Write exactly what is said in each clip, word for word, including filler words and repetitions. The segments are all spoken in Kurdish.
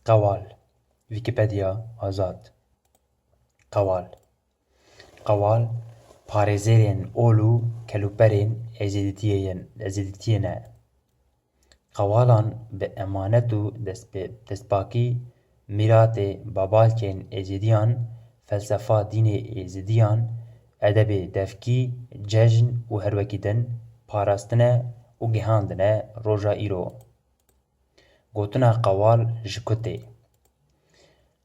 Qewal. Wikipedia, azad. Qewal. Qewal, parêzêrên ol û kelûperên Êzîdiyê yên, Êzîdiyê ne. Qewalan bi emanet û destpê-, destpakî mîratê babalkên Êzîdiyan, felsefa dînê Êzîdiyan, edebê devkî, cejn û her wekî din parastine û gihandine roja îro. Gotina qewal ji ku tê?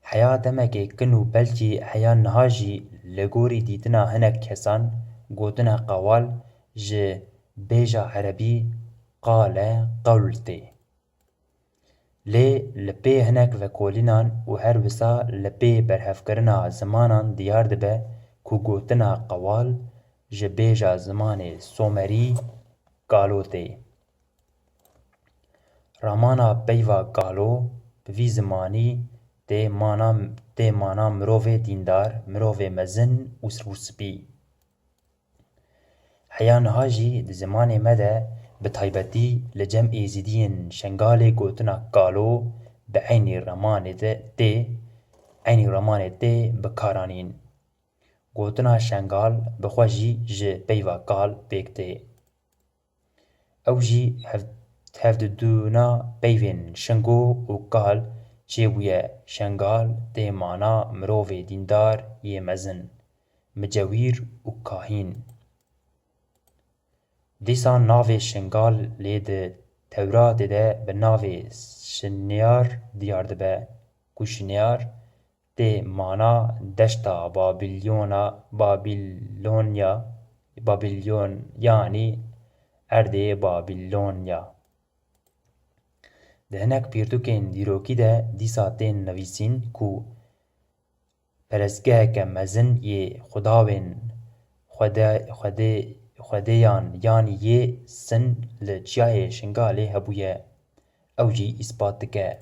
Heya demekê kin û belkî heya niha jî li gorî dîtina hinek kesan gotina qewal ji bêja erebî qale, qewl tê. Lê li pê hinek vekolînan û her wisa li pê berhevkirina zimanan diyar dibe ku gotina qewal ji bêja zimanê somerî kalo tê. Ramana peyva kalo bi vî zimanî tê mana, tê mana mirovê dîndar, mirovê mezin û s-, û spî. Heya niha jî di zimanê me de, bi taybetî li cem Êzîdiyên Şengalê gotina kalo bi eynî ramanê de tê, eynî ramanê tê bikaranîn. Gotina Şengal bi xwe jî ji peyva kal pêk tê. Ew jî hev-, hevdidûna peyvên şingo û kal çêbûye. Şengal tê mana mirovê dîndar yê mezin, micewîr û kahîn. Dîsa navê Şingal lê di Tewratê de bi navê Şiniyar diyar dibe, ku Şiniyar tê mana deşta Babilyona, Babilonya, Babilyon, yanî erdê Babilonya. Di hinek pirtûkên dîrokî de dîsa tên nivîsîn ku perestgeheke mezin yê xwedawên xwede-, xwedê-, xwedêyan yanî yê Sin li çiyayê Şingalê hebûye. Ew jî îspat dike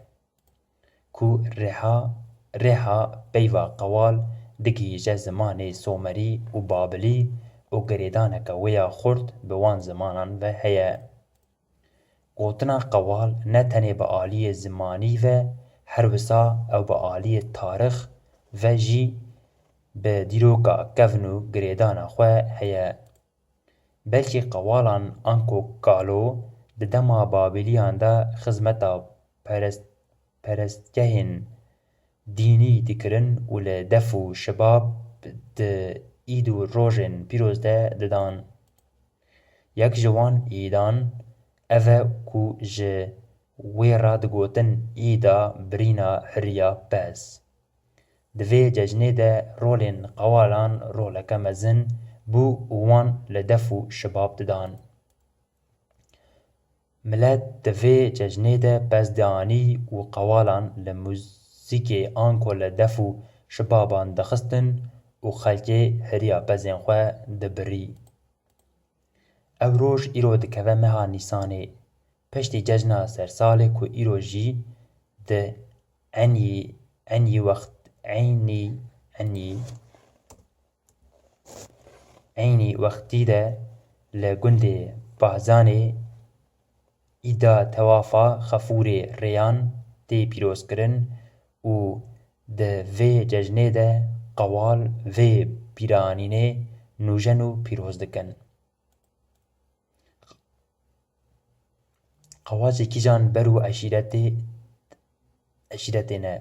ku rêha, rêha peyva qewal digihîje zimanê somerî û babilî û girêdaneke wê ya xurt bi wan zimanan ve heye. Gotina qewal ne tenê bi aliyê zimanî ve, her wisa ew bi aliyê tarix ve jî bi dîroka kevn û girêdana xwe heye. Belkî qewalan anko kalo di dema Babîliyan de xizmeta perest-, perestgehên dînî dikirin û li def û şibab di îd û rojên pîroz de didan. Yek ji wan îdan ev e ku ji wê re digotin îda birîna hiriya pez. Di vê cejnê de rolên qewalan roleke mezin bû û wan li def û şibab didan. Milet di vê cejnê de pez dianî û qewalan li muzîkê anko li def û şibaban dixistin û xelkê hiriya pezên xwe dibirî. Ev roj îro dikeve meha Nîsanê, piştî cejna sersalê ku îro jî di enî, enî wext, eynî, enî, eynî wextî de li gundê Bahzanê îda tewafa Xefûrê Rêyan tê pîrozkirin û di vê cejnê de qewal vê pîranînê nûjen û pîroz dikin. Qewal ji kîjan ber û eşîretê, eşîretê ne?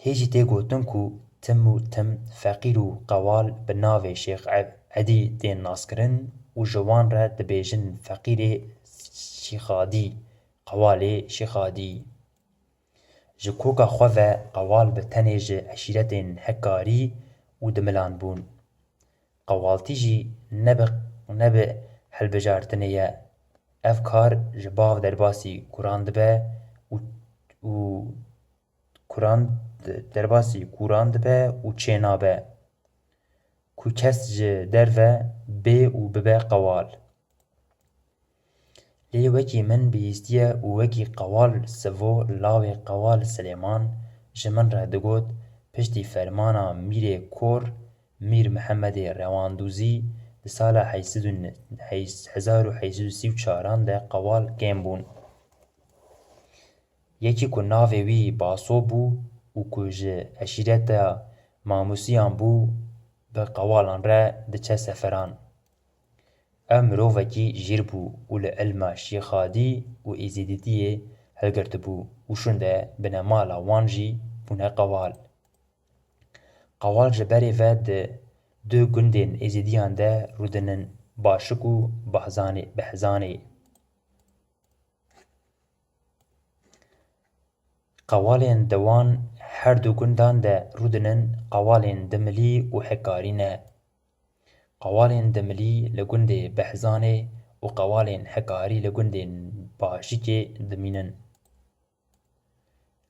Hê jî tê gotin ku tim û tim feqîr û qewal bi navê Şêx E-, Edî tên naskirin û ji wan re dibêjin feqîrê Şêxadî, qewalê Şêxadî. Ji koka xwe ve qewal bi tenê ji eşîretên Hekarî û Dimilan bûn. Qewaltî jî ne bi, ne bi hilbijartinê ye. Ev kar ji bav derbasî kuran dibe û, û kuran, derbasî kuran dibe û çênabe ku kes ji derve bê û bibe qewal. Lê wekî min bihîstiye û wekî qewal Sivo, lawê qewal Silêman, ji min re digot, piştî fermana Mîrê Kor, Mîr Mihemedê Rewandûzî, di sala heyt sed û, heyt, hezar û heyt sed û sî û çaran de qewal kêm bûn. Yekî ku navê wî Baso bû û ku ji eşîreta Mamûsiyan bû, bi qewalan re diçe seferan. Ew mirovekî jîr bû û li ilma şîxadî û êzîdîtiyê hilgirtibû û şûnde binemala wan jî bûne qewal. Qewal ji berê ve di du gundên êzîdiyan de rûdinin, Başik û Bahzanê, Behzanê. Qewalên di wan her du gundan de rûdinin qewalên Dimilî û Hekarî ne. Qewalên Dimilî li gundê Behzanê û qewalên Hekarî li gundên Başikê dimînin.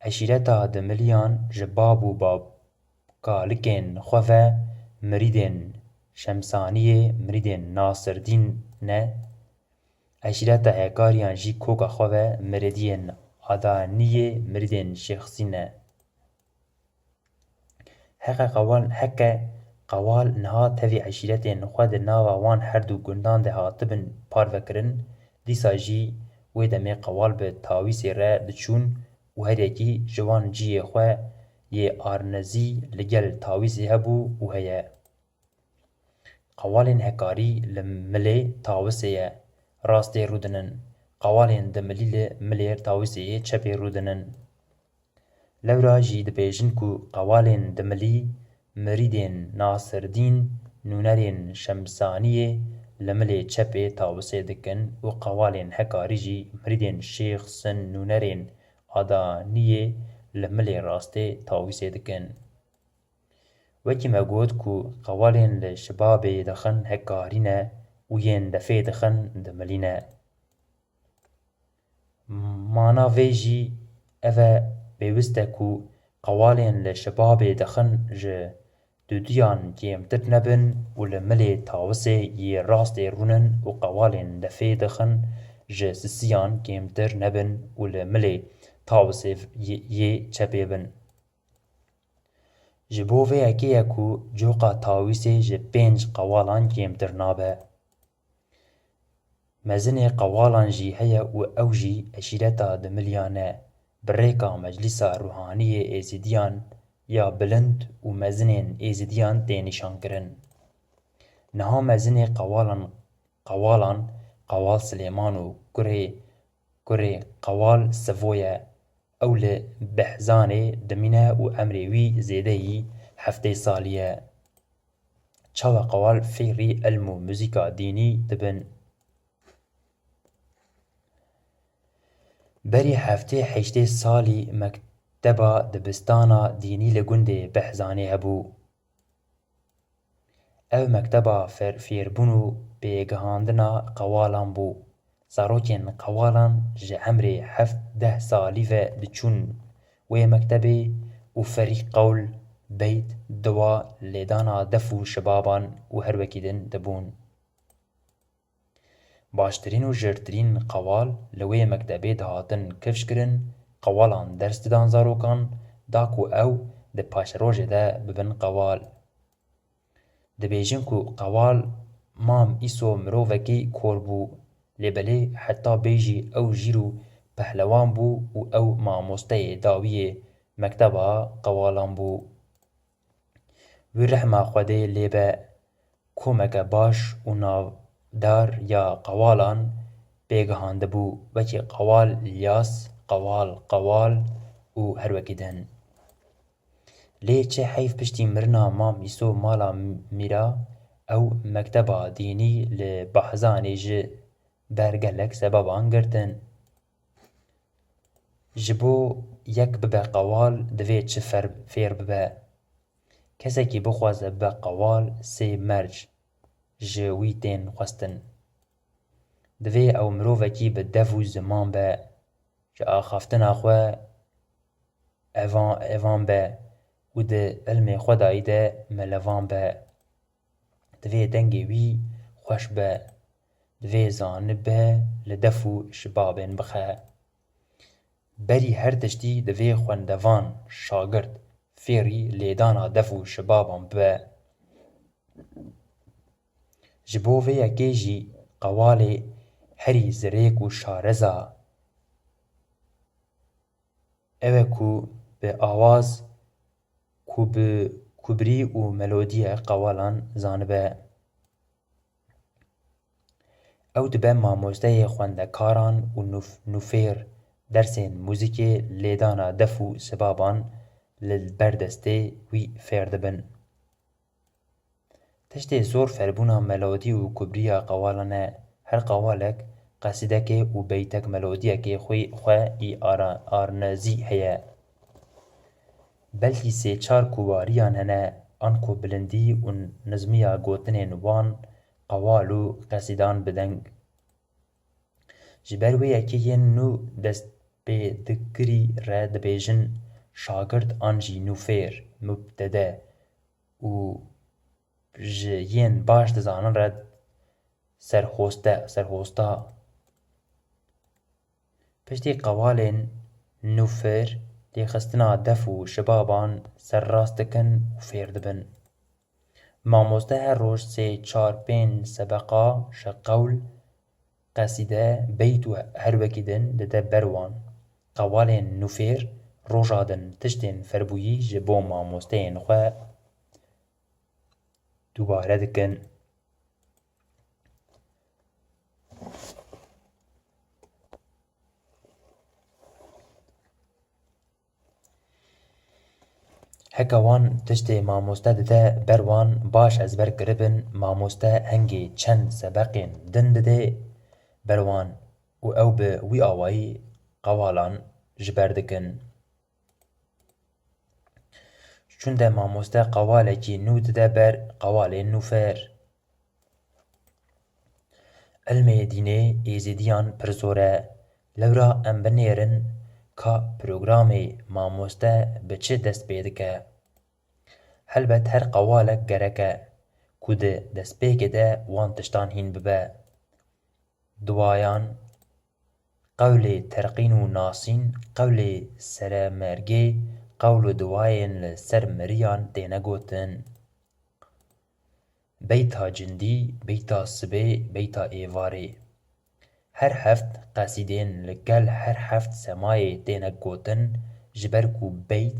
Eşîreta Dimiliyan ji bab û babkalikên xwe ve mirîdên Şemsaniyê, mirîdên Nasirdîn ne. Eşîreta Hekariyan jî koka xwe ve mirîdiyên Adaniyê, mirîdên Şêxsî ne. Heqe qewal, heke qewal niha tevî eşîretên xwe di nava wan her du gundan de hatibin parvekirin, dîsa jî wê demê qewal bi Tawîsê re diçûn û her yekî ji wan cihê xwe yê arnezî li gel Tawîsê hebû û heye. Qewalên Hekarî li milê Tawisê ye rastê rûdinin, qewalên Dimilî li milê Tawisê yê çepê rûdinin. Lewra jî dibêjin ku qewalên Dimilî mirîdên Nasirdîn, nûnerên Şemsaniyê li milê çepê Tawisê dikin û qewalên Hekarî jî mirîdên Şêx Sin, nûnerên Adaniyê li milê rastê Tawisê dikin. Wekî me got ku qewalên li şibabê dixin Hekarî ne û yên defê dixin Dimilî ne. Mana vê jî ev e, pêwist e ku qewalên li şibabê dixin ji duduyan kêmtir nebin û li milê Tawisê yê rastê rûnin û qewalên defê dixin ji sisiyan kêmtir nebin û li milê Tawisê yê çepê bin. Ji bo vê yekê ye ku coka Tawîsê ji pênc qewalan kêmtir nabe. Mezinê qewalan jî heye û ew jî eşîreta Dimiliyan e, bi rêka Meclîsa Ruhaniyê Êzidiyan ya bilind û mezinên Êzidiyan tê nîşankirin. Niha mezinê qewalan, qewalan Qewal Silêman û kurê, kurê Qewal Sivo ye. Ew li Behzanê dimîne û emrê wî zêdeyî heftê salî ye. Çawa qewal fêrî ilm û muzîka dînî dibin? Berî heftê heştê salî mekteba dibistana dînî li gundê Behzanê hebû. Ev mekteba fer-, fêrbûn û pêgihandina qewalan bû. Zarokên qewalan ji emrê heft deh salî ve diçûn wê mektebê û ferî qewl, beyt, diwa, lêdana def û şibaban û her wekî din dibûn. Baştirîn û jêrtirîn qewal li wê mektebê dihatin kifşkirin, qewalan ders didan zarokan, da ku ew di paşerojê de bibin qewal. Dibêjin ku qewal Mam Îso mirovekî kor bû, lê belê heta bêjî ew jîr û pehlewan bû û ew mamosteyê dawiyê mekteba qewalan bû. Wî rehma Xwedê lê be, komeke baş û navdar ya qewalan pêgihandibû, wekî qewal Îlyas, qewal Qewal û her wekî din. Lê çi heyf, piştî mirina Mam Îso mala Mîra ew mekteba dînî li Bahzanê ji ber gelek sebeban girtin. Ji bo yek bibe qewal divê çi fer-, fêr bibe? Kesekî bixwaze bibe qewal sê merc ji wî tên xwestin. Divê ew mirovekî bi dev û ziman be, ji axaftina xwe evan, evan be û di ilmê Xwedayî de melevan be. Divê dengê wî xweş be. Divê zanibe li def û şibabên bixe. Berî her tiştî divê xwendevan, şagirt, fêrî lêdana def û şibaban bibe. Ji bo vê yekê jî qewalê herî zirêk û şareza Ew e ku bi awaz, ku bi kubrî û melodiye qewalan zanibe. Ew dibe mamosteyê xwendekaran û nûf-, nûfêr dersên muzîkê, lêdana def û sibaban li ber destê wî fêr dibin. Tiştê zor ferbûna melodî û kubriya qewalan e. Her qewalek qesîdekê û beytek melodiyekê xwî xwe î ara-, arnezî heye. Belkî sê çar kuwariyan hene, anku bilindî û nizmiya gotinên wan qewal û qesîdan bi deng. Ji ber wê yekê yên nû destpêdikirî re dibêjin şagirt an jî nûfêr, mubtede, û ji yên baş dizanin re serhoste, serhosta. Piştî qewalên nûfêr, lêxistina def û şibaban serrast dikin û fêr dibin. Mamoste her roj sê, çar, pênc sebeqa ji qewl, qesîde, beyt û her wekî din dide ber wan. Qewalên nûfêr roja din tiştên ferbûyî ji bo mamosteyên xwe dubare dikin. Heke wan tiştê mamoste dide ber wan baş ezber kiribin, mamoste hingê çend sebeqên din didê ber wan û ew bi wî awayî qewalan ji ber dikin. Çunde mamoste qewalekî nû dide ber qewalên nûfêr. Ilmê dînê êzîdiyan pir zor e. Lewra em binêrin ka programê mamoste bi çi dest pê dike. Helbet her qewalek gerek e ku di destpêkê de wan tiştan hîn bibe. Duayan, qewlê terqîn û nasîn, qewlê seremergê, qewl û duayên li ser miriyan têne gotin. Beyta cindî, beyta sibê, beyta êvarê. Her heft qesîdên li gel her heft semayê têne gotin, ji ber ku beyt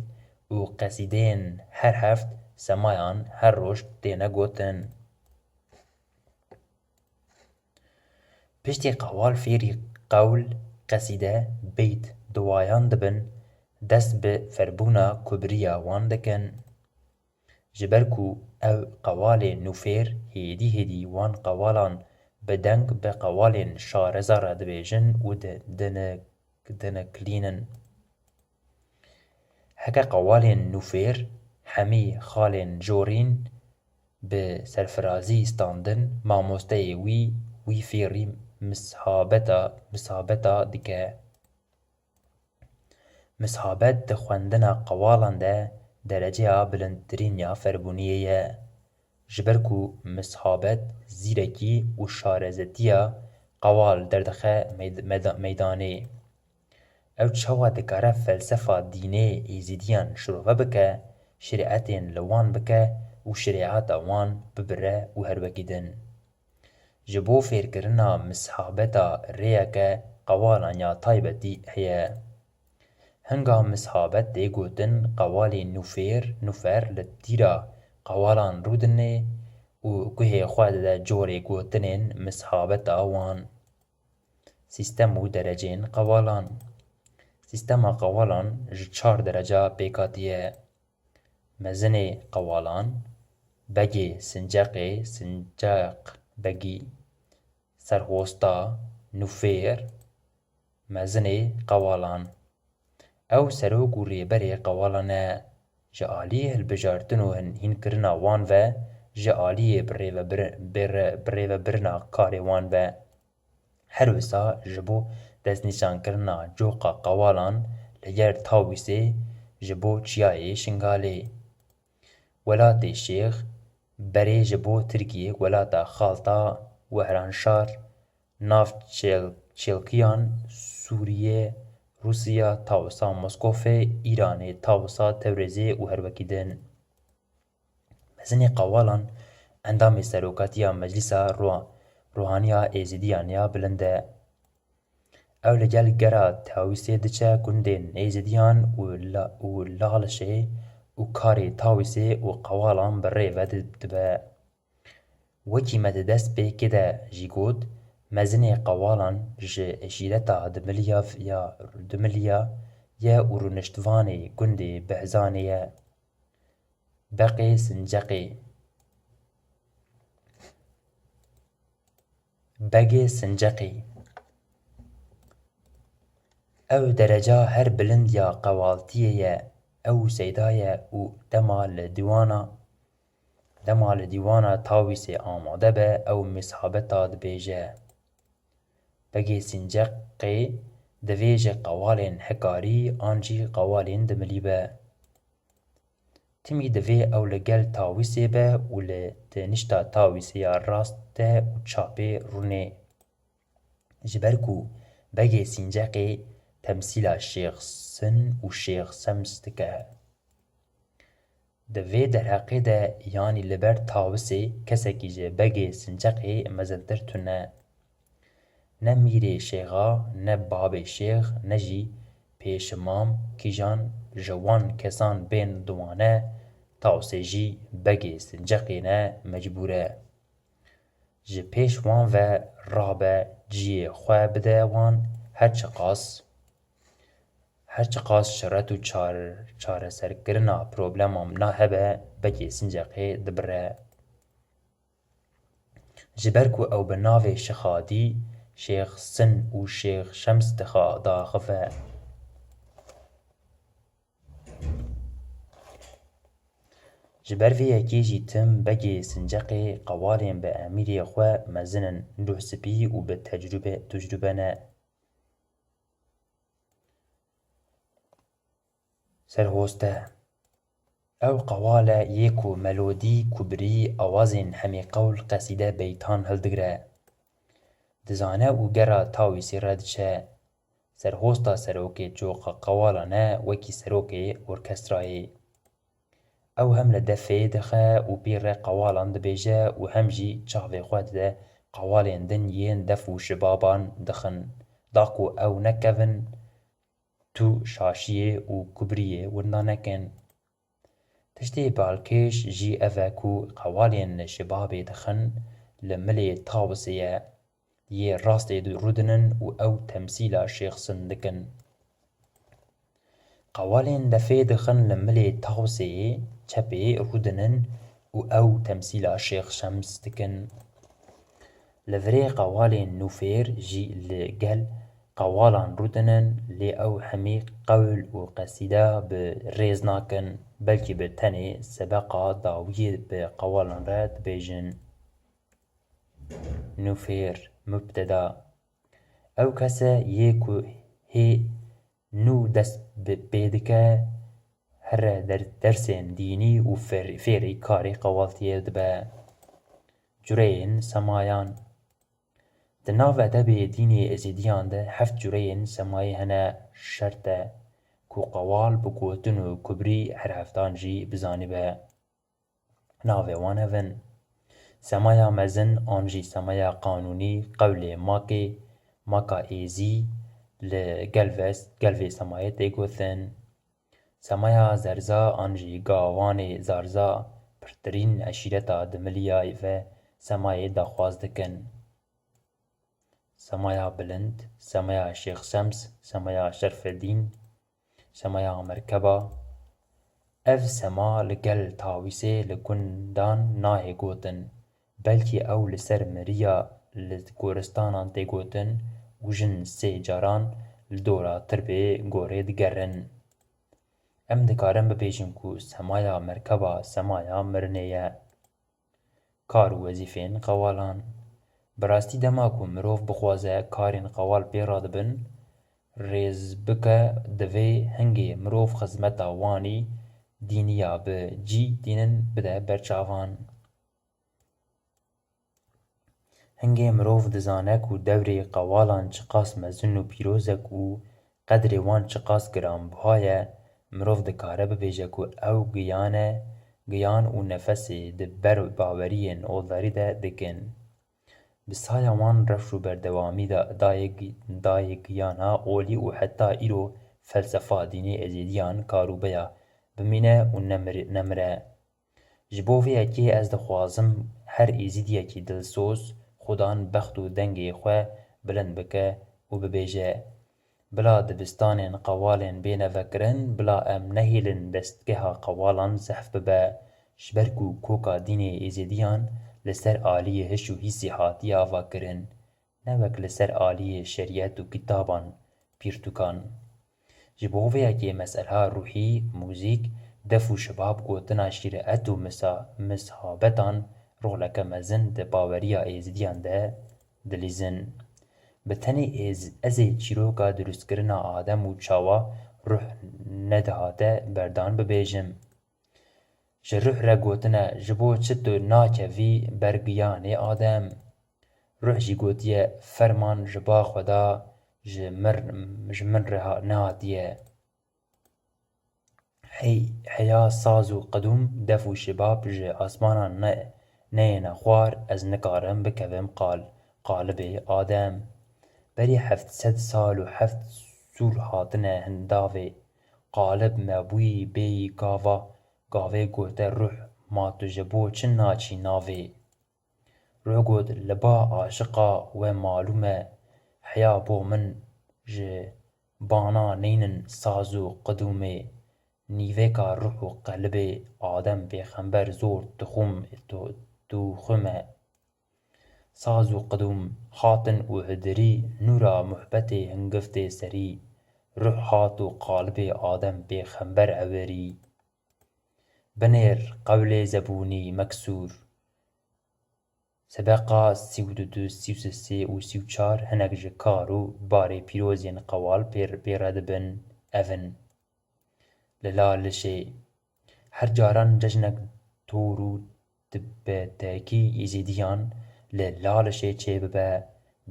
û qesîdeyên her heft semayan her roj têne gotin. Piştî qewal fêrî qewl, qesîde, beyt, duayan dibin, dest bi ferbûna kubriya wan dikin. Ji ber ku ew qewalên nûfêr hêdî hêdî wan qewalan bi deng bi qewalên şareza re dibêjin û di-, dinik-, diniklînin. Heke qewalên nûfêr hemî xalên jorîn bi serfirazî standin, mamosteyê wî, wî fêrî mishabeta, mishabeta dike. Mishabet di xwendina qewalan de dereceya bilindtirîn ya ferbûniyê ye. Ji ber ku mishabet zîrekî û şarezetiya qewal derdixe meyd-, meda-, meydanê. Ew çawa dikare felsefa dînê êzîdiyan şirove bike, şirîetên li wan bike û şirîeta wan bibire û her wekî din. Ji bo fêrkirina mishabeta rêyeke qewalan ya taybetî heye. Hinga mishabet tê gotin, qewalê nûfêr, nûfer li tîra qewalan rûdinê û guhê xwe dide corê gotinên mishabeta wan. Sîstem û dereceyên qewalan. Sîstema qewalan ji çar dereca pêk hatiye. Mezinê qewalan, begê sinceqê, sinceq begî, serhosta, nûfêr, mezinê qewalan. Ew serok û rêberê qewalan e. Ji aliyê hilbijartin û hin-, hînkirina wan ve, ji aliyê birêvebir-, bêre-, birêvebirina karê wan ve. Her wisa ji bo destnîşankirina coka qewalan li yer Tawîsê ji bo çiyayê Şingalê, welatê Şêx, berê ji bo Tirkiyê welata Xalta, Wehranşar, nav çêl-, çêlkiyan, Sûriye, Rûsiya, Tawisa Moskofê, Îranê, Tawisa Tewrêzê û her wekî din. Mezinê qewalan endamê serokatiya Meclisa Ro-, Ruhaniya Êzidiyan ya Bilind e. Ew li gel gera Tawîsê diçe gundên Êzidiyan û La-, û Lalişê û karê Tawîsê û Qewalan bi rê ve di-, dibe. Wekî me di dest pêkê de jî got, mezinê Qewalan ji eşîreta Dimiliya ya, Dimiliya ye û rûniştvanê gundê Behzanê ye. Beqê Sinceqê. Begê Sinceqê. Ew dereca her bilind ya qewaltiyê ye, ew seyda ye û dema li dîwana, dema li dîwana Tawîsê amade be, ew misabeta dibêje. Begê Sinceqê divê ji qewalên Hekarî an jî qewalên Dimilî be. Timî divê ew li gel Tawîsê be û li tenişta Tawîsê ya rast de û çapê rûnê. Ji ber ku Begê Sinceqê temsîla Şêx Sin û Şêx Şems dike. Di vê derheqê de yanî li ber Tawisê kesekî ji Begê Sinceqê mezintir tune. Ne mîrê şêxa, ne babê şêx, ne jî pêşimam kîjan ji wan kesan bên diwane, Tawisê jî Begê Sinceqê ne mecbûr e. Ji pêş wan ve rabe, ciyê xwe bide wan, her çiqas, her çiqas şeret û çar-, çareserkirina probleman na hebe, Begê Sinceqê dibire. Ji ber ku ew bi navê Şixadî, Şêx Sin û Şêx Şems dixa-, daxive. Ji ber vê yekê jî tim Begê Sinceqê qewalên bi emîrê xwe mezin in, duh spî û bi tecrûbe, tecrûbe ne. Serhoste. Ew qewal e yê ku melodî, kubrî, awazên hemîqewl, qesîde, beytan hildigire. Dizane û gera Tawîsê re diçe. Serhosta serokê çoqa qewalan e, wekî serokê orkestrayê. Ew hem li defê dixe û pî re qewalan dibêje û hem jî çavê xwe dide qewalên din yên def û şibaban dixin. Da ku ew nekevin tu şaşiyê û kubriyê winda nekin. Tiştê balkêş jî ev e ku qewalên şibabê dixin li milê Tawisê ye, yê rastê rûdinin û ew temsîla Şêx Sin dikin. Qewalên defê dixin li milê Tawisê, çepê, rûdinin û ew temsîla Şêx Şems dikin. Li virê qewalên nûfêr jî li gel qewalan rûdinin, lê ew hemî qewl û qesîde bi rêz nakin, belkî bi tenê sebeqa dawiyê bi qewalan re dibêjin. Nûfêr, mubteda. Ew kes e yê ku hê nû dest bi pê dike, here der-, dersên dînî û fer-, fêrî karê qewaltiyê dibe. Cureyên semayan. Di nav edebê dînê Êzîdiyan de heft cureyên semayê hene, şert e ku qewal bi gotin û kubrî her heftan jî bizanibe. Navê wan ev in: semaya mezin an jî semaya qanûnî, qewlê makê, maka êzî, li gelvest, gelvê semayê tê gotin. Semaya zerza an jî gawanê zarza, pirtirîn eşîreta Dimiliyayê ve semayê daxwaz dikin. Semaya bilind, semaya Şêx Şems, semaya Şerfedîn, semaya Merkeba. Ev sema li gel Tawîsê li gundan nahê gotin. Belkî ew li ser miriya li goristanan tê gotin û jin sê caran li dora tirbê gorê digerin. Em dikarin bibêjin ku semaya Merkeba semaya mirinê ye. Kar û wezîfên qewalan. Bi rastî dema ku mirov bixwaze karên qewal pê re dibin, rêz bike, divê hingê mirov xizmeta wanî dîniya bi cî tînin bide ber çavan. Hingê mirov dizane ku dewrê qewalan çiqas mezin û pîroz e ku qedrê wan çiqas giranbiha ye, mirov dikare bibêje ku ew giyan e, giyan û nefesê di ber baweriyên oldarî de dikin. Bi saya wan rewş û berdewamî de dayê gi-, dayê giyana olî û heta îro felsefa dînê êzîdiyan karûbeya bimîne û nemir-, nemire. Ji bo vê yekê ez dixwazim her êzîdiyekî dilsoz xudan bext û dengê xwe bilind bike û bibêje, bila dibistanên qewalên bêne vekirin, bila em nehêlin destgeha qewalan zehf bibe, ji ber ku koka dînê êzîdiyan li ser aliyê hiş û hîsê hatiye avakirin, ne wek li ser aliyê şerîet û kitaban pîrtûkan. Ji bo vê yekê mesela ruhî, muzîk, def û şibab gotina şîret û misa-, mishabetan roleke mezin di baweriya êzidiyan de dilîzin. Bi tenê êz-, ez ê çîroka dirustkirina Adem û çawa ruh nedihate berdan bibêjim. Ji ruh re gotine, ji bo çi tu nakevî ber giyanê Adem? Ruh jî gotiye, ferman ji ba Xweda ji mir, ji min re ha-, nehatiye. Hey, heya saz û qidûm, def û şibab ji asmanan ne, neyêne xwar, ez nikarim bikevim qal, qalibê Adem. Berî heft sed sal û heft sûr hatine hindavê, qalib me bûyî bêyî gava, gavê gote ruh, ma tu ji bo çi naçî navê? Ruh got, li ba aşiqa we malûm e, heya bo min ji bana neynin saz û qidûmê, nîvêka ruh û qelibê Adem pêxember zor tuxum, tu-, tuxum e. Saz û qidûm hatin û hidirî, nûra muhbetê hingiftê serî, ruh hat û qalibê Adem pêxember ewerî. Binêr, qewlê zebûnî, meksûr. Sebeqa sî û du, sî û sê û sî û çar hinek ji kar û barê pîrozên qewal pê, pê re dibin, ev in. Li Lalişê. Her caran cejnek tor û dibetekî Êzîdiyan li Lalişê çêbibe,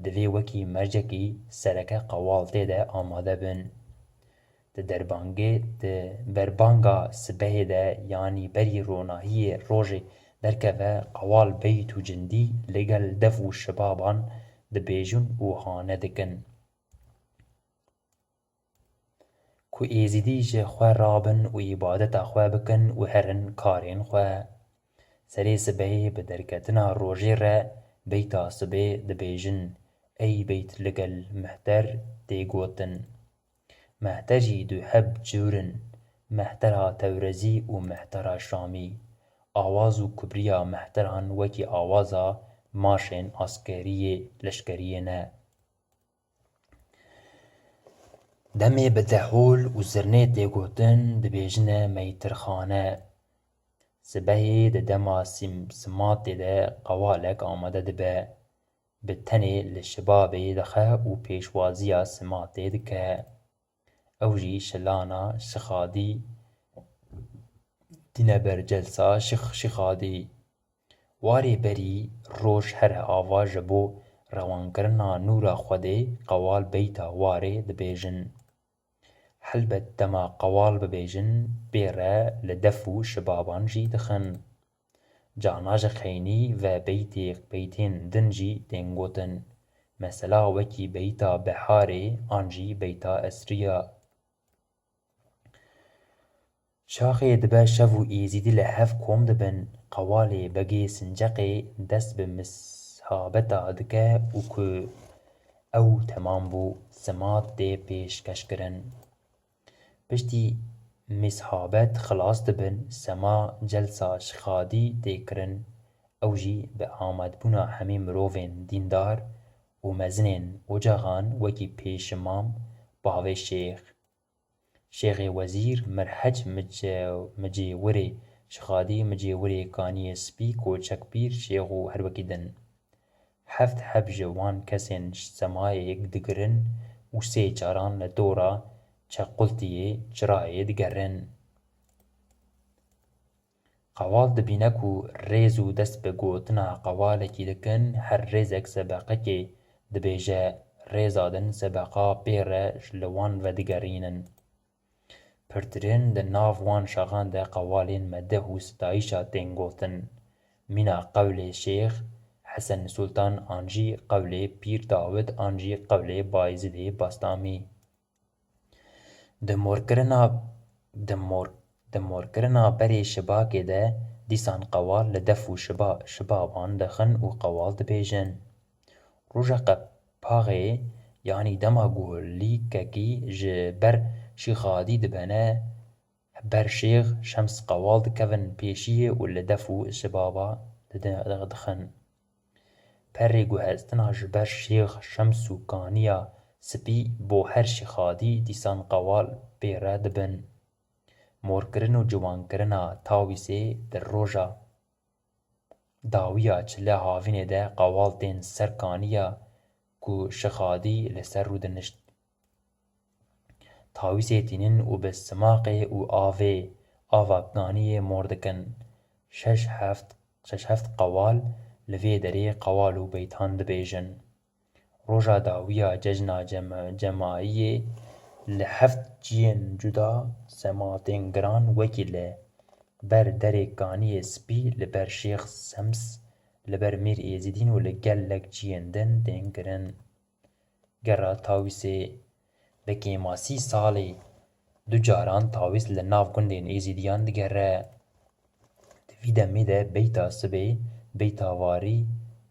divê wekî mercekî sereke qewal tê de amade bin. Di derbangê, di berbanga sibehê de, yanî berî ronahiyê rojê derkeve, qewal beyt û cindî li gel dev û şibaban dibêjin û hane dikin. Ku Êzîdî ji xwe rabin û îbadeta xwe bikin û herin karên xwe. Serê sibehê bi derketina rojê re beyta sibê dibêjin, ey beyt li gel mehter tê gotin. Mehter jî du heb cûr in, mehtera Tewrezî û mehtera Şamî. Awaz û kubriya mehteran wekî awaza maşên askeriyê, leşkeriyê ne. Demê bi dehol û zirnê tê gotin, dibêjine meytirxane. Sibehê di dema sîm-, simatê de qewalek amade dibe. Bi tenê li şibabê dixe û pêşwaziya simatê dike. Ew jî şilana şixadî tîne ber celsa şix-, şixadî. Warê berî roj here ava ji bo rewankirina nûra Xwedê qewal beyta warê dibêjin. Helbet dema qewal bibêjin, pê re li def û şibaban jî dixin. Cana ji xeynî ve beytê, beytên din jî tên gotin. Mesela wekî beyta Beharê an jî beyta Esriya. Şaxê dibe şev û Êzîdî li hev kom dibin. Qewalê Begê Sinceqê dest bi mishabeta dike û ku ew temam bû, simat tê pêşkeş kirin. Piştî mishabet xilas dibin, sema celsa şixadî tê kirin. Ew jî bi amadbûna hemî mirovên dîndar û mezinên ocaxan wekî pêşimam, bavê şêx, şêxê wezîr, mirhec, mice-, micêwirê şixadî, micêwirê kaniyê spî, koçekpîr, şêx û her wekî din. Heft heb ji wan kesên semayê digirin û sê caran li dora çequltiyê çirayê digerin. Qewal dibîne ku rêz û dest bi gotina qewalekî dikin, her rêzek sebeqekê dibêje, rêza din sebeqa pê re ji li wan vedigerînin. Pirtirên di nav wan şaxan de qewalên medih û sitayîşa tên gotin. Mîna qewlê şêx, Hesen Sultan an jî qewlê Pîr Dawid an jî qewlê Bayezîdê Bastamî. Di morkirina, di mor-, di morkirina berê şibakê de dîsan qewal li def û şiba-, şibaban dixin û qewal dibêjin. Roja qepaxê, yanî dema ku lîkekî ji ber Şîxadî dibene, ber Şêx Şems qewal dikevin pêşiyê û li def û şibaba didi-, dixin. Perê guhestina ji ber Şêx Şems û kaniya spî bo her Şîxadî dîsan qewal pê re dibin. Morkirin û ciwankirina Tawîsê di roja dawiya çile havînê de qewal tên ser kaniya ku Şixadî li ser rûdinişt. Tawîsê tînin û bi simaqê û avê, ava kaniyê mor dikin. Şeş heft, şeş heft qewal li vê derê qewal û beytan dibêjin. Roja dawiya cejna cem-, cemayiyê li heft ciyên cuda sema tên giran, wekî li ber derê kaniyê spî, li ber Şêx Sems, li ber Mîr Êzîdîn û li gelek ciyên din tên kirin. Gera Tawîsê, bi kêmasî salê du caran Tawîs li nav gundên Êzîdiyan digere. Di vî demê de beyta sibê, beyta warî,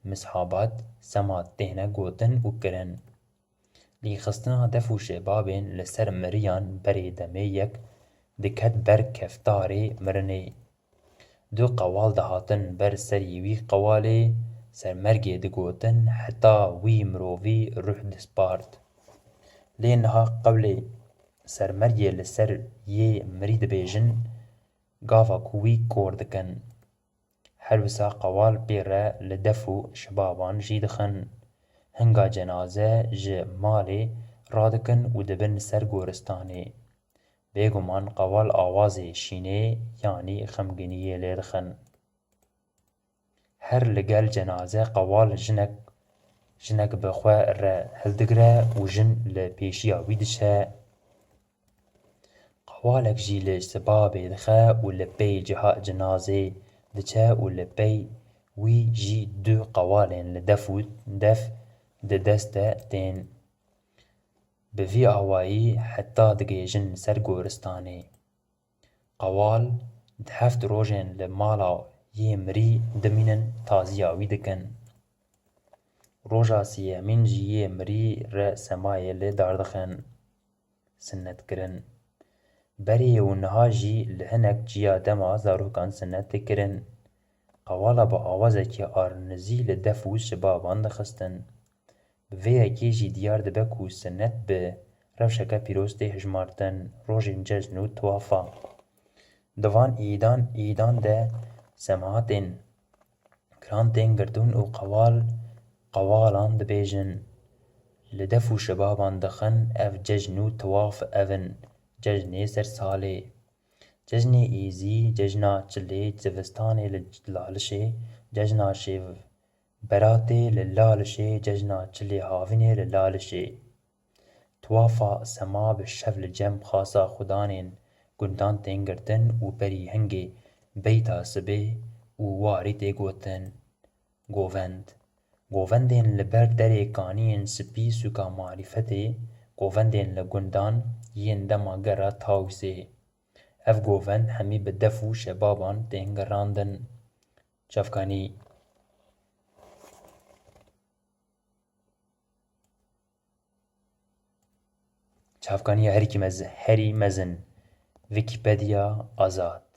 mishabat, sema têne gotin û kirin. Lîxistina def û şebabên li ser miriyan berê demê yek diket ber keftarê mirinê. Du qewal dihatin ber serî wî qewalê, sermergê digotin, heta wî mirovî ruh dispart. Lê niha qewlê sermergê li ser yê mirî dibêjin, gava ku wî kor dikin. Her wisa qewal pê re li def û şibaban jî dixin. Hinga cenaze ji malê radikin û dibin ser goristanê. Bêguman qewal awazê şînê yanî xemgîniyê lê dixin. Her li gel cenaze qewal jinek, jinek bi xwe re hildigire û jin li pêşiya wî diçe. Qewalek jî li sibabê dixe û li pey ciha cinazê diçe û li pey wî jî du qewalên li def û def di dest de tên. Bi vî awayî heta digihêjin ser goristanê. Qewal di heft rojên li mala yê mirî dimînin, taziya wî dikin. Roja sêyemîn jî yê mirî re semayê li dar dixin. Sinnet kirin. Berê û niha jî li hinek ciya dema zarokan sinnet dikirin. Qewala bi awazekî arnizî li def û şibaban dixistin. Bi vê yekê jî diyar dibe ku sinnet bi rewşeke pîroz tê hijmartin, rojên cejn û tiwafa. Di van îdan, îdan de semahatên giran tên girtin û qewal, qewalan dibêjin. Li def û şibaban dixin, ev cejn û tiwaf ev in, cejnê ser salê. Cejnê Êzî, cejna çilê zivistanê li Lalişê, cejna şêv-, beratê li Lalişê, cejna çilê havînê li Lalişê. Tiwafa sema bi şev li cem xasa xudanên gundan tên girtin û berî hingê beyta sibê û warî tê gotin. Govend. Govendên li ber derê kaniyên spî sûka marîfetê, govendên li gundan yên dema gera Tawîsê. Ev govend hemî bi def û şebaban tên gerandin. Çavkanî. Çavkaniya herî mez-, herî mezin. Wikipediya azad.